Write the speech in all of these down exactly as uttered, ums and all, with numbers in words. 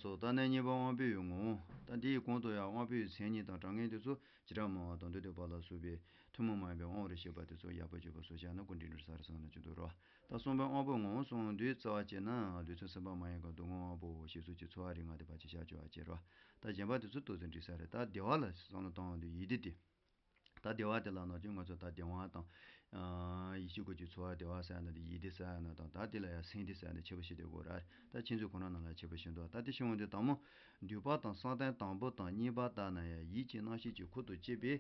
ད་གནས་གཉིས་པ་དབང་པོའི་ངོ་བོ། ད་འདིའི་གོང་དུ་ཡང་དབང་པོའི་མཚན་ཉིད་དང་གྲངས་ངེས་དེ་ཚོ་བྱེ་བྲག་སྨྲ་བ་དང་འདུས་བསྡུས་པ་ལ་སོགས་པས་ཐུན་མོང་མ་ཡིན་པའི་དབང་པོར་བཤད་པ་དེ་ཚོ་ཡག་པོ་བརྗོད་པ་སོགས་བྱས་ན་ཀུན་འདྲེན་འགྲོ་ས་རེད་བསམ་ན་ཅི་འདུག་རོ། ད་གསུམ་པའི་དབང་པོའི་ངོ་བོ་གསུངས་དུས་རྩ་བ་བྱས་ན་ལུས་ཚོད་སེམས་པ་མ་ཡིན་གང་སྡུག་བསྔལ་དབང་པོའོ་ཞེས་སོགས་ཀྱི་ཚོར་བ་རིགས་ལྔ་དེ་ཕལ་ཆེར་བཞག་ཆོག་པ་བྱེད་རོ། ད་གཞན་པ་དེ་ཚོ་ཏོག་ཙམ་འགྲིག་ས་རེད། ད་བདེ་བ་ལ་བསམ་བློ་བཏང་དུས་ཡིད་བདེ་དེ། ད་བདེ་བ་དེ་ལ་ནང་བཞིན་ང་ཚོ་ད་བདེ་བ་དང་། ཡིད་ཆེས་དགོས་ཀྱི་ཚོར་བ་བདེ་བ་ཟེར་ཡ་ན་དེ་ཡིད་བདེ་ཟེར་ཡ་ན་དང་ད་དེ་ལ་ཡང་སེམས་བདེ་ཟེར་ཡ་ན་ཁྱད་པར་ཤེས་དགོས་ར། ད་ཁྱེད་ཚོའི་ཁོ་ན་ནང་ལ་ཁྱད་པར་ཤེས་འདུག་ད་དེ་ཤེས་འོང་དུས་དང་མོ། འདུས་པ་དང་བསམ་གཏན་དང་པོ་དང་གཉིས་པ་ལྟར་ན་ཡང་ཡིད་ཀྱི་རྣམ་ཤེས་ཀྱི་ཁུར་དུ་བཅད་པའི་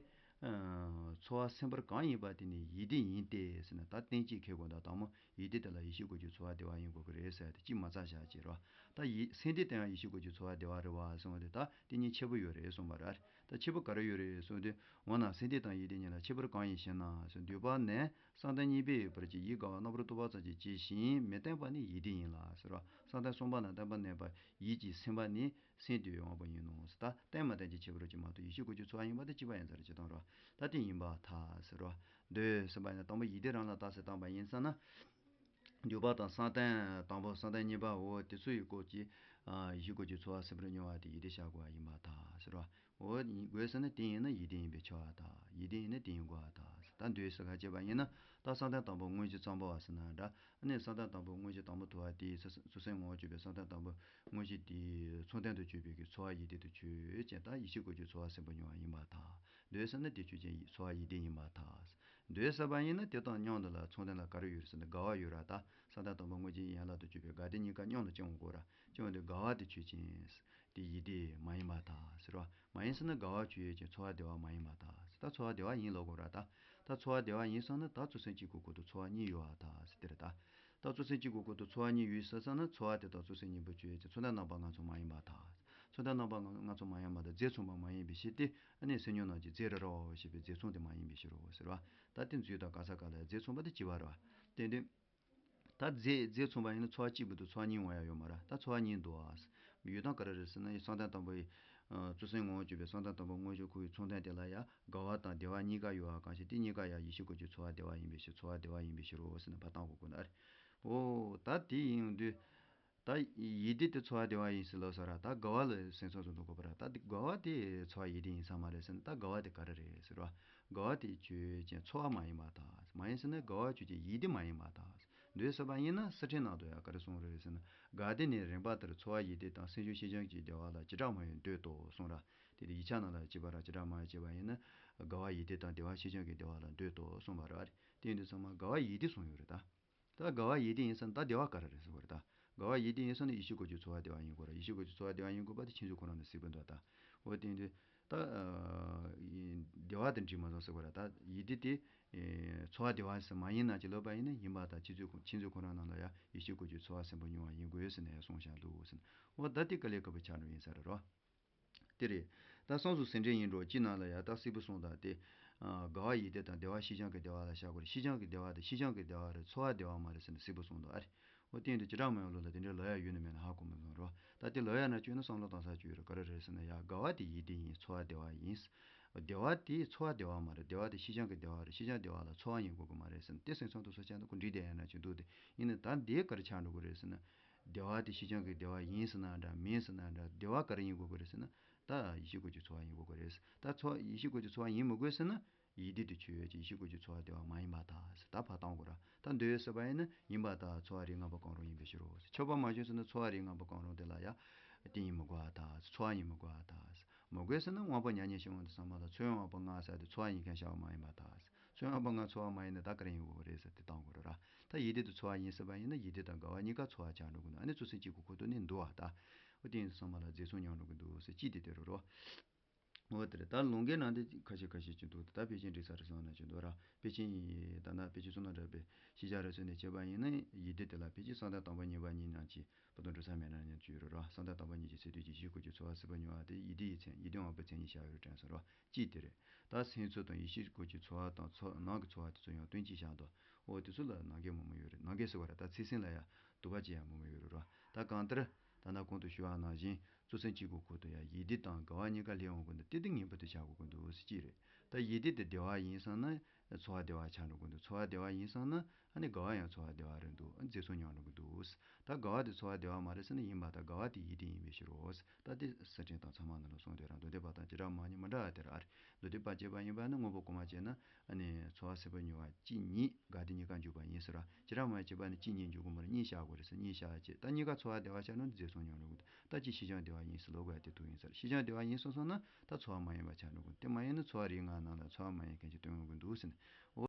ཚོར་བ་སེམས་པར་གང་ཡིན་པ་དེ་ནི་ཡིད་བདེ་ཡིན་ཏེ་ཟེར་ན་ད་གཏན་གཅིག་ཁེལ་དགོས་ད་དང་མོ། ཡིད་བདེ་དེ་ལ་ཡིད་ཆེས་དགོས་ཀྱི་ཚོར་བ་བདེ་བ་ཡིན་དགོས་ཀྱི་རེད་ཟེར་ཏེ་གཅིག་མ་རྩ་བཞག་བྱས་རོ། ད་ཡིད་སེམས་བདེ་དེ་ཡང་ཡིད་ཆེས་དགོས་ཀྱི་ཚོར་བ་བདེ་བ་རེད་བ་གསུངས་པ་དེ་ད་དེ་གཉིས་ཁྱད་པར་ཡོད་རེད་གསུངས་པ་རེད། ད་ཁྱད་པར་ག་རེ་ཡོད་རེད་གསུངས་དུས་འོ་ན་སེམས་བདེ་དང་ཡིད་བདེ་གཉིས་ལ་ཁྱད་པར་གང་ཡིན་ཞེ་ན་ཟེར་འདུས་པ་ནས་བསམ་གཏན་གཉིས་པའི་བར་གྱི་ཡིད་དགའ་བ་རྣམ་པར་རྟོག་པ་ཙམ་གྱིས་སྐྱེ་ཞིང་མི་བརྟན་པ་ནི་ཡིད་བདེ་ཡིན་ལ་ཟེར་རོ། བསམ་གཏན་གསུམ་པ་ན་བརྟན་པ་གནས་པ་ཡིད་ཀྱི་སེམས་པ་ནི་སེམས་བདེའི་དབང་པོ་ཡིན་ནོ་ཟེར། ད་བརྟན་མ་བརྟན་གྱི་ཁྱད་པར་གཅིག་མ་གཏོགས་ཡིད་ཆེས་དགོས་ཀྱི་ཚོར་བ་ཡིན་པ་དེ་གཅིག་པ་ཡིན་ས་རེད་ཅེས་དང་རོ། ད་དེ་ཡིན་པར་ཐལ་ཟེར་རོ། འདོད་ཟེར་བ་ཡིན་ན་དང་པོ་ཡིད་བདེ་རང་ལ་རྟགས་གསལ་བཏང་པ་ཡིན་ས་ན། འདུས་པ་དང་བསམ་གཏན་དང་པོ་བསམ་གཏན་གཉིས་པའོ་དེ་ཚོ་ཡི་སྐོར་གྱི། ཡིད་ཆེས་དགོས་ཀྱི་ཚོར་བ་སེམས་པར་མྱོང་བ་དེ་ཡིད་བདེ་བྱ་དགོས་པ་ཡིན་པར་ཐལ་ཟེར་རོ། འོ་ཡིན་དགོས་ཟེར་ན་དེ་ཡིན་ན་ཡིད་བདེ་ཡིན་པས་ཁྱབ་པར་ཐལ། ཡིད་བདེ་ཡིན་ན་དེ་ཡིན་དགོས་པར་ཐལ། ད་འདོད་ཟེར་ག་བྱས་པ་ཡིན་ན་ད་བསམ་གཏན་དང་པོ་དངོས་གཞི་ཙམ་པོ་བ་ཟེར་ན་འདྲ། ཨ་ནི་བསམ་གཏན་དང་པོ་དངོས་གཞི་དང་པོ་ཐུབ་པ་དེའི་ཚུལ་སེམས་ངོ་བོ་གཅིག་པའི་བསམ་གཏན་དང་པོ་དངོས་གཞི་དེའི་མཚོན་དོན་དུ་གྱུར་པའི་གི་ཚོར་བ་ཡིད་བདེ་དུ་ཆོས་ཅན་ད་ཡིད་ཆེས་དགོས་ཀྱི་ཚོར་བ་སེམས་པར་མྱོང་བ་ཡིན་པར་ཐལ། འདོད་ཟེར་ན་དེ་ཆོས་ཅན་ཚོར་བ་ཡིད་བདེ་ཡིན་པར་ཐལ། འདོད་ཟེར་བ་ཡིན་ན་དེ་དང་མཉམ་དུ་ལ་མཚོན་དོན་ལ་ག་རེ་ཡོད་རེད་ཟེར་ན་དགའ་བ་ཡོད་ར། ད་བསམ་གཏན་དང་པོ་དངོས་གཞི་ཡན་ལག་ཏུ་གྱུར་པའི་དགའ་བདེ་གཉིས་ཀ་མཉམ་དུ་སྐྱེ་འོང་གོ་ར། སྐྱེ་འོང་དུས་དགའ་བ་དེ་ཆོས་ཅན། དེ་ཡིད་བདེ་མ་ཡིན་པར་ཐལ་ཟེར་བ། མ་ཡིན་ཟེར་ན་དགའ་བ་ཆོས་ཅན་ཚོར་བ་བདེ་བ་མ་ཡིན་པར་ཐལ་ཟེར། ད་ཚོར་བ་བདེ་བ་ཡིན་ལབ་དགོས་ར་ད། ད་ཚོར་བ་བདེ་བ་ཡིན་ཟེར་ན་ད་གཙོ་སེམས་གཅིག་གི་ཁུར་དུ་ཚོར་བ་གཉིས་ཡོད་པར་ཐལ་ཟེར་དེ་རེད་ད། ད་གཙོ་སེམས་གཅིག་གི་ཁུར་དུ་ཚོར་བ་གཉིས་ཡོད་ཟེར་ཟེར་ན་ཚོར་བ་དེ་དག་གཙོ་སེམས་གཉིས་པོ་ཆོས་ཅན་མཚོན་དོན་རྣམ་པ་ལྔ་ཚོ་མ་ཡིན་པར་ཐལ། མཚོན་དོན་རྣམ་པ་ལྔ་ཚོ་མ་ཡིན་པར་ཐལ། རྫས་མཚུངས་པ་མ་ཡིན་པའི་ཕྱིར་ཏེ། ཨ་ནི་སེམས་མྱོང་རྣམས་ཀྱི་རྫས་རེ་རེ་བ་ཞེས་པའི་རྫས་མཚུངས་དེ་མ་ཡིན་པའི་ཕྱིར་རོ་ཟེར་བ། ད་དེ་མཛོད་དང་ག་ས་ག་ལ་རྫས་མཚུངས་པ་དེ་གཅིག་པ་རེད་བ། དེ་དུས། ད་རྫས་རྫས་མཚུངས་པ་ཡིན་ན་ཚོར་བ་གཅིག་པུ་འདུག་ཚོར་བ་གཉིས་འོང་ཡ་ཡོད་མ་རེད། ད་ཚོར་བ་གཉིས་འདུག་ཨ། ཡོད་སྟངས་ག་རེ་རེད་ཟེར་ན་བསམ་གཏན་དང་པོའི། གཙོ་སེམས་ངོ་བོ་གཅིག་པའི་བསམ་གཏན་དང་པོ་དངོས་གཞི་ཁོ་བོའི་མཚོན་དོན་དེ་ལ་ཡ་དགའ་བ་དང་བདེ་བ་གཉིས་ཀ་ཡོད་པ་གང་ཞིག་དེ་གཉིས་ཀ་ཡ་ཡིད་ཆེས་དགོས་ཀྱི་ཚོར་བ་བདེ་བ་ཡིན་པའི་ཕྱིར་ཚོར་བ་བདེ་བ་ཡིན་པའི་ཕྱིར་རོ་ཟེར་ན་ཕར་བཏང་དགོས་ཀྱི་ན་རེད། འོ་ད་དེ་ཡིན་དུས། ད་ཡིད་བདེ་དེ་ཚོར་བ་བདེ་བ་ཡིན་ཟེར་ལབ་ས་ར། ད་དགའ་བ་ལ་སེམས་ཚོར་བཟོ་འདུག་གོ་པ་ར། ད་དེ་དགའ་བ་དེ་ཚོར་བ་ཡིད་བདེ་ཡིན་ས་མ་རེད་ཟེར་ན་ད་དགའ་བ་དེ་ག་རེ་རེད་ཟེར་བ། དགའ་བ་དེ་ཆོས་ཅན་ཚོར་བ་མ་ཡིན་པར་ཐལ། མ་ཡིན་ཟེར་ན་དགའ་བ་ཆོས་ཅན་ཡིད་བདེ་མ་ཡིན་པར་ཐལ། འདོད་ཟེར་བ་ཡིན་ན་སི་ཁྲོན་ནང་དུ་ཡང་ག་རེ་གསུངས་རེད་ཟེར་ན། དགའ་བདེ་ནི་རིམ་པ་ལྟར་ཚོར་བ་ཡིད་བདེ་དང་སེམས་བྱུང་ཤེས་བྱ་གི་བདེ་བ་ལ་བྱེ་བྲག་སྨྲ་བས་འདོད་དོ་གསུངས་ར། དེ་དེ་ཡིག་ཆ་ནང་ལ་བྱས་པ་ར་བྱེ་བྲག་སྨྲ་བས་བྱས་པ་ཡིན་ན། དགའ་བ་ཡིད་བདེ་དང་བདེ་བ་ཤེས་བྱ་གི་བདེ་བ་ལ་འདོད་དོ་གསུངས་པ་རེད། དེ་ཡིན་དུས་ཚང་མ་དགའ་བ་ཡིད་བདེ་གསུངས་ཡོད་རེད་ད། ད་དགའ་བ་ཡིད་བདེ་ཡིན་ས་ན་ད་བདེ་བ་ག་རེ་རེད་ཟེར་བ་རེད་ད། དགའ་བ་ཡིད་བདེ་ཡིན་ས་ན་ཡིད་ཆེས་དགོས་ཀྱི་ཚོར་བ་བདེ་བ་ཡིན་དགོས་ར། ཡིད་ཆེས་དགོས་ཀྱི་ཚོར་བ་བདེ་བ་ཡིན་དགོས་པ་དེ་ཁྱེད་ཚོས་ཁོ་རང་ནས་གཟིགས་པ་འདུག་ད། འོ་དེ་འདི། ད། བདེ་བ་དེ་འདྲི་མ་སོང་ཟེར་བ་རེད་ད། ཡིད་བདེ་དེ། ཚོར་བ་བདེ་བ་ཟེར་མ་ཡིན་ན་ཅི་ལབ་པ་ཡིན་ན་ཡིན་པ་ད་ཁྱེད་ཚོས་ཁྱེད་ཚོས་ཁོ་རང་ནང་ལ་ཡ་ཡིད་ཆེས་དགོས་ཀྱི་ཚོར་བ་སེམས་པ་མྱོང་བ་ཡིན་དགོས་ཟེར་ནས་ཡ་གསུངས་བཞག་འདུག་ཟེར་ན། འོ་ད་དེ་དཀའ་ལས་ཁག་པོ་ཆགས་འགྲོ་ཡིན་ས་རེད་རོ། དེ་རེད། ད་བསམ་གཟུགས་ཟིན་བྲིས་ཡིན་འགྲོ་གཅིག་ནང་ལ་ཡ་ད་སིལ་བུ་སོང་ད་དེ། དགའ་བ་ཡིད་བདེ་དང་བདེ་བ་ཤེས་བྱ་གི་བདེ་བ་ལ་བཞག་དགོས་རེད། ཤེས་བྱ་གི་བདེ་བ་དེ་ཤེས་བྱ་གི་བདེ་བ་རེད། ཚོར་བ་བདེ་བ་མ་རེད་ཟེར་ནས་སིལ་བུ་སོང་ད་ཨ་རེད། འོ་དེ་ཡིན་དུས་བྱེ་བྲག་སྨྲ་བའི་ལུགས་ལ་དེ་འདྲའི་ལབ་ཡ་ཡོད་ནི་མེད་ན་ཧ་གོ་མི་སོང་རོ། ད་དེ་ལབ་ཡ་ན་བཅོས་ན་བསམ་བློ་བཏང་ས་བཅོས་ཡོད་རེད། ག་རེ་རེད་ཟེར་ན་ཡ་དགའ་བ་དེ་ཡིད་བདེ་ཡིན། ཚོར་བ་བདེ་བ་ཡིན། བདེ་བ་དེ་ཚོར་བ་བདེ་བ་མ་རེད། བདེ་བ་དེ་ཤེས་བྱ་གི་བདེ་བ་རེད། ཤེས་བྱ་བདེ་བ་ལ་ཚོར་བ་ཡིན་དགོས་ཀྱི་མ་རེད་ཟེར་ན་དེ་སེམས་ཚོར་དུ་སོ་བྱས་ན་ཁོ་འགྲིག་བསྡད་ཡ་ན་ཅི་འདུག་དེ་ཡིན་ན་ད་འདི་ག་རེ་ཆགས་འགྲོ་གི་རེད་ཟེར་ན། བདེ་བ་དེ་ཤེས་བྱ་གི་བདེ་བ་ཡིན་ཟེར་ན་འདྲ་མིན་ཟེར་ན་འདྲ་བདེ་བ་ག་རེ་ཡིན་དགོས་ཀྱི་རེད་ཟེར་ན། ད་ཡིད་ཆེས་དགོས་ཀྱི་ཚོར་བ་ཡིན་དགོས་ཀྱི་རེད། ད་ཚོར་ཡིད་ཆེས་དགོས་ཀྱི་ཚོར་བ་ཡིན་མི་དགོས་ཟེར་ན། ཡིད་བདེ་དེ་ཆོས་ཅན་ཡིད་ཆེས་དགོས་ཀྱི་ཚོར་བ་བདེ་བ་མ་ཡིན་པར་ཐལ་ཟེར་ད་ཕར་བཏང་དགོས་ར། ད་འདོད་ཟེར་བ་ཡིན་ན་ཡིན་པར་ཐལ། ཚོར་བ་རིགས་ལྔ་པོ་གང་རུང་ཡིན་པའི་ཕྱིར་རོ་ཟེར། ཆོས་པ་མ་བྱུང་ཟེར་ན་ཚོར་བ་རིགས་ལྔ་པོ་གང་རུང་དེ་ལ་ཡ། དེ་ཡིན་མི་དགོས་པར་ཐལ། ཚོར་བ་ཡིན་མི་དགོས་པར་ཐལ། མི་དགོས་ཟེར་ན་དབང་པོ་མྱ་ངན་ཞི་བ་འདི་ཚང་མ་ལ་ཚོར་བའི་དབང་པོ་ལྔ་ཟེར་དེ་ཚོར་བ་ཡིན་མཁན་བྱ་བ་མ་ཡིན་པར་ཐལ། ཚོར་བའི་དབང་པོ་ལྔ་ཚོར་བ་མ་ཡིན་ན་ད་ག་རེ་ཡིན་དགོས་རེད་ཟེར་དེ་བཏང་དགོས་རེད་ར། ད་ཡིད་བདེ་དེ་ཚོར་བ་ཡིན་ཟེར་བ་ཡིན་ན་ཡིད་བདེ་དང་དགའ་བ་གཉིས་ཀ་ཚོར་བ་ཆགས་འགྲོ་གི་འདུག་ཨ་ནི་གཙོ་སེམས་གཅིག་གི་ཁུར་དུ་ནི་འདུ་བ་ད། འོ་དེ་ཡིན་ཚང་མ་ལ་རྫས་མཚུངས་མྱོང་འགྲོ་གི་འདུག་ཟེར་གཅིག་དེ་དེ་རུ་རོ། འོ་དེ་རེད། ད་ལུང་གའི་ནང་དེ་ཁ་ཤས་ཁ་ཤས་ཅིག་འདུག་ད་ཕལ་ཆེར་འགྲིག་ས་རེད་བསམ་ན་ཅིག་འདུག་ར། ཕལ་ཆེར་ཡིན་ད་ན་ཕལ་ཆེར་བསོད་ནམས་གྲགས་པའི་ཤེས་བྱ་རེ་ཚོད་ནས་བྱས་པ་ཡིན་ན་ཡིད་བདེ་དེ་ལ་ཕལ་ཆེར་བསམ་གཏན་དང་པོ་གཉིས་པ་གཉིས་ནང་གཅིག་བར་དུ་འགྲོ་ས་མེད་ན་ཉན་གྱི་ཡོད་རེད་ར། བསམ་གཏན་དང་པོ་གཉིས་ཀྱི་ཚེ་དུས་ཀྱི་ཡིད་ཆེས་དགོས་ཀྱི་ཚོར་བ་སྲིད་པ་མྱོང་བ་དེ་ཡིད་བདེ་ཡི་མཚན་ཡིད་བདེ་དབང་པོའི་མཚན་ཉིད་བྱ་བའི་དྲན་ས་རོ། གཅིག་དེ་རེད། ད་སེམས་ཚོར་དང་ཡིད་ཆེས་དགོས་ཀྱི་ཚོར་བ་དང་ཚོར་ནང་གི་ཚོར་བ་དེ་ཚོ་ཡང་དོན་གཅིག་བཞག་འདུག་འོ་དེ་ཚོ་ལ་ནང་འགལ་མང་པོ་ཡོད་རེད། ནང་འགལ་ཟེར་བ་རེད། ད་ཚིག་ཟིན་ལ་ཡང་དུ་བ་ཅི་ཡང་མང་པོ་ཡོད་རེད་རོ། ད་གང་ལྟར། ད་ནང་གོང་དུ་ཞུ་བ་ནང་བཞིན་གཙོ་སེམས་གཅིག་གི་ཁུར་དུ་ཡང་ཡིད་བདེ་དང་དགའ་བ་གཉིས་ཀ་སླེབས་འོང་དགོས་ན་དེ་དེ་ངེས་པར་དུ་བྱ་དགོས་ཀྱི་འདུག་ཟེར་གཅིག་རེད། ད་ཡིད་བདེ་དེ་བདེ་བ་ཡིན་བསམ་ན། ཚོར་བ་བདེ་བ་ཆགས་འགྲོ་གི་འདུག་ཚོར་བ་བདེ་བ་ཡིན་སོང་ན་ཨ་ནི་དགའ་བ་ཡང་ཚོར་བ་བདེ་བ་རེད་འདུག་རྫས་སུ་ཉམས་འགྲོ་གི་འདུག་ད་དགའ་བ་དེ་ཚོར་བ་བདེ་བ་མ་རེད་ཟེར་ན་ཡིན་པ་དང་དགའ་བ་དེ་ཡིད་བདེ་ཡིན་པའི་ཕྱིར་རོ། ད་དེ་གསེར་ཕྲེང་དང་ཚད་མ་ནང་ལ་གསུངས་དེ་རང་མདོ་སྡེ་པ་དང་བྱེ་བྲག་སྨྲ་བ་གཉིས་མི་འདྲ་བ་དེ་རེད། མདོ་སྡེ་པ་བྱས་པ་ཡིན་པ་ནི་དངོས་པོ་གོང་མ་བྱས་ན་ཨ་ནི་ཚོར་བ་སྲིད་པ་མྱོང་བ་གཅིག་ཉིད་དགའ་བདེ་གཉིས་ཀ་འཇུག་པ་ཡིན་ཟེར་བ། བྱེ་བྲག་སྨྲ་བ་བྱས་པ་ནི་གཅིག་ཉིད་འཇུག་གི་མ་རེད། གཉིས་བཞག་དགོས་རེད་ཟེར། གཉིས་བཞག་བྱས་ད་གཉིས་ཀ་ཚོར་བ་བདེ་བ་ཆགས་ན་རྫས་སུ་ཉམས་འགྲོ་གི་འདུག་ད་ཅི་ཕྱིས་འབྱུང་བདེ་བ་ཡིན་ཟེར་ལབ་དགོས་ཡ་དེ་ཐུག་ཡིན་ཟེར། ཕྱིས་འབྱུང་བདེ་བ་ཡིན་སོང་སོང་ན་ད་ཚོར་བ་མ་ཡིན་པ་ཆགས་འགྲོ་གི་འདུག་དེ་མ་ཡིན་ན་ཚོར་བ་རིགས་ལྔ་ནང་ལ་ཚོར་བ་མ་ཡིན་མཁན་ཅིག་སྟོན་ཡོང་གི་འདུག་ཟེར་ནས།